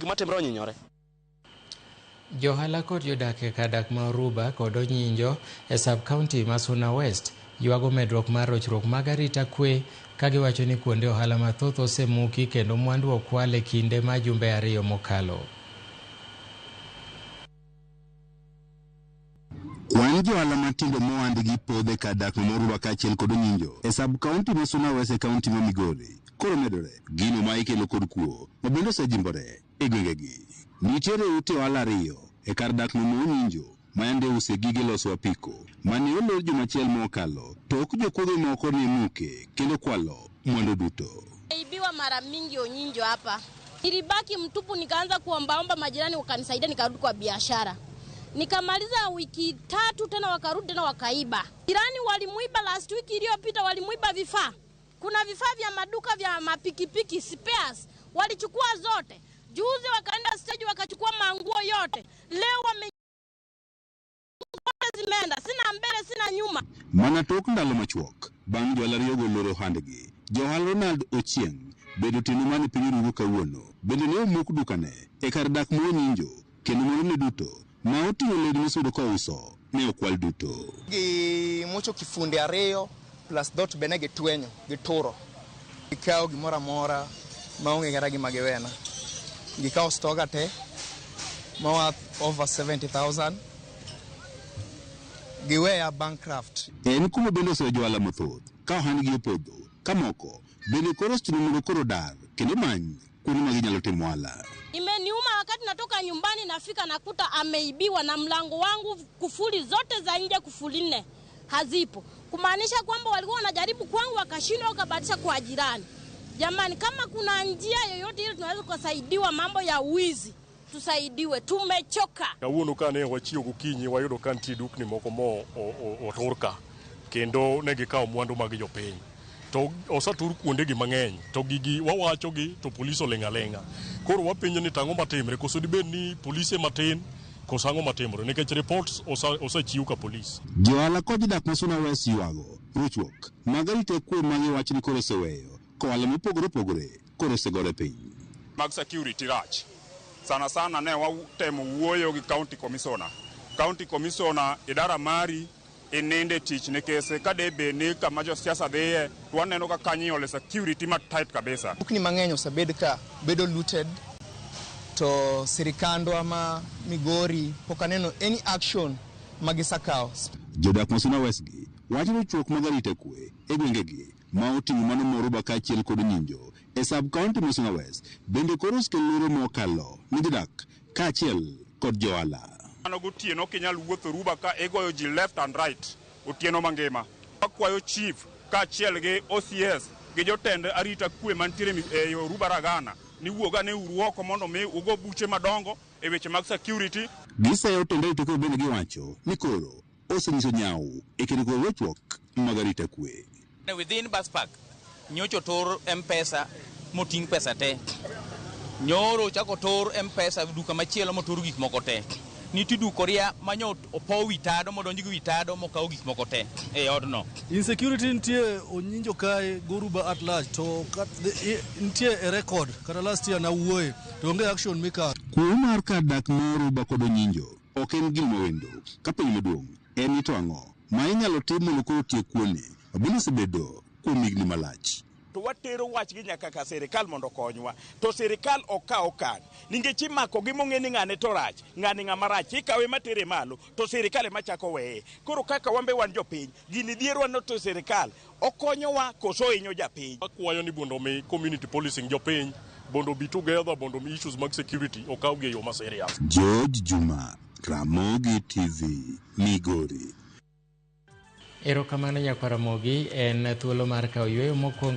matimre onyinyore. Johala kod jodak e kar dak ma Oruba kod Onyinjo e sub county ma Suna West ywago medruok mar rochruok mag arita kwe ka giwacho ni kuonde ohala mathoth osemuki kendo mwandu okwal e kinde ma jumbe 2 mokalo. Kwan johala matindo mohandgi podhe kar dak ma Oruba kaachiel kod Onyinjo e sub county ma Suna West e county ma Migori koro medore. Gino ma ikelo kod kuo ma bende osejimbore e gwengegi. Nitiere ute ohala 2 e kar dak ma Onyinjo ma yande use gige loso apiko mane olor juma achiel mokalo tok jokuoge moko ne muke kendo kwalo mwandu duto. Ibiwa mara mingi Onyinjo hapa. Nilibaki mtupu, nikaanza kuombaomba majirani wakanisaidia, nikarudi kwa biashara. Nikamaliza wiki 3 tena wakarudi tena wakaiba. Jirani walimuiba last week iliyopita, walimuiba vifaa. Kuna vifaa vya maduka vya mapikipiki spares walichukua zote. Juzi wakaenda stage wakachukua manguo yote. Leo wame zimeenda, sina mbele sina nyuma. Mana tok ndalo machuok bang' johala ariyogo loro ohandgi, johala Ronald Ochieng bedo otieno mane piny orumo kawuono bende ne omuk dukane e kar dak ma Onyinjo kendo mwandune duto ma oting'o lewni mosebedo kouso ne okwal duto. Gi mocho kifunde 2 plus dot bende gitwenyo gituro. Gikawo gimoro amora maonge kata gima giwena. Gikawo stoga te ma worth over 70,000. Giweya bankrupt. En kuma bende oseyo johala mathoth ka ohandgi opodho, ka moko bende koro osechino mondo koro dar kendo many kuonde ma ginyalo timo ohala. Imeniuma wakati natoka nyumbani nafika nakuta ameibiwa na mlango wangu, kufuli zote za nje kufuli 4 hazipo. Kumaanisha kwamba walikuwa wanajaribu kwangu wakashindwa wakabatisha kwa jirani. Jamani, kama kuna njia yoyote ile tunaweza kusaidiwa mambo ya wizi, tusaidiwe, tumechoka. Kawuono kane wachiewo gokinyi wayudo ka nitie dukni moko mo otur ka kendo ne gikawo mwandu mag jopiny. To osetur kuondegi mang'eny to gigi wawachogi to polis oling' aling'a. Koro wapenjo ni tang'o matimre, koso dibed ni polise matin koso ang'o matimore, nikech reports osechiw ka polis. Johala kod jodak ma Suna West ywago rochruok mag arita kwe ma giwacho ni koro oseweyo kohala mopogore opogore koro osegore piny. Mag security rach. Sana sana ne watemo wuoyo gi county commissioner. County commissioner idara mari ininde tich nikech ka de bed ni kama josiasa dhiye to waneno ka kanyo iole security ma tight kabisa. Dukni mang'eny osebed ka bedo looted to sirikandwa ma Migori pok aneno any action ma gisekawo. Jodak ma Suna West gi wacho ni rochruok mag arita kwe e gwengegi ma oting'o mano Moruba kaachiel kod Onyinjo e sub county ma Suna West bende koro osekelo luoro mokalo ne jodak kaachiel kod johala. Mano gotieno ok inyal wuotho Ruba ka igoyo ji left and right otieno mangima. Wakwayo chief kaachiel gi OCS gi jotend arita kwe mantiere e Ruba Ragana ni wuog ane uru oko mondo mi ugo buche madongo e weche mag security. Giseyo tend arita kwe bende giwacho ni koro osenyiso nyawo e kedo kod rochruok mag arita kwe. Within bus park nyocha otur M-Pesa moting' pesa te. Nyoro ochako otur M-Pesa duka machielo motur gik moko te. Nitie duka oria manyo opo wi tado modonj gi wi tado mokaw gik moko te e odno. Insecurity nitie Onyinjo kae Goruba at large to nitie e record kata last year nawuoye to onge action mikawo. Kuo mar kar dak ma Oruba kod Onyinjo ok en gima wendo ka penjo maduong' en ni to ang'o ma inyalo tim mondo koro otiek kuoni ma bende osebedo kuom higni malach. To watero wachgi nyaka ka sirikal mondo okonywa, to sirikal ok kaw okang' nikech imako gi mong'e ni ng'ane to rach, ng'ani ng'ama rach, ikawe matere malo to sirikal ema chako weye. Koro kaka wan be wan jopiny, gini dhierwa no to sirikal okonyowa koso ohinyo japiny. Akwayo ni mondo mi community policing jopiny mondo be together mondo mi issues mag security okaw gi e yo ma serious. George Juma, Ramogi TV, Migori. Erokamano nyakwar Ramogi, en thuolo mar kawo yueyo mokwongo.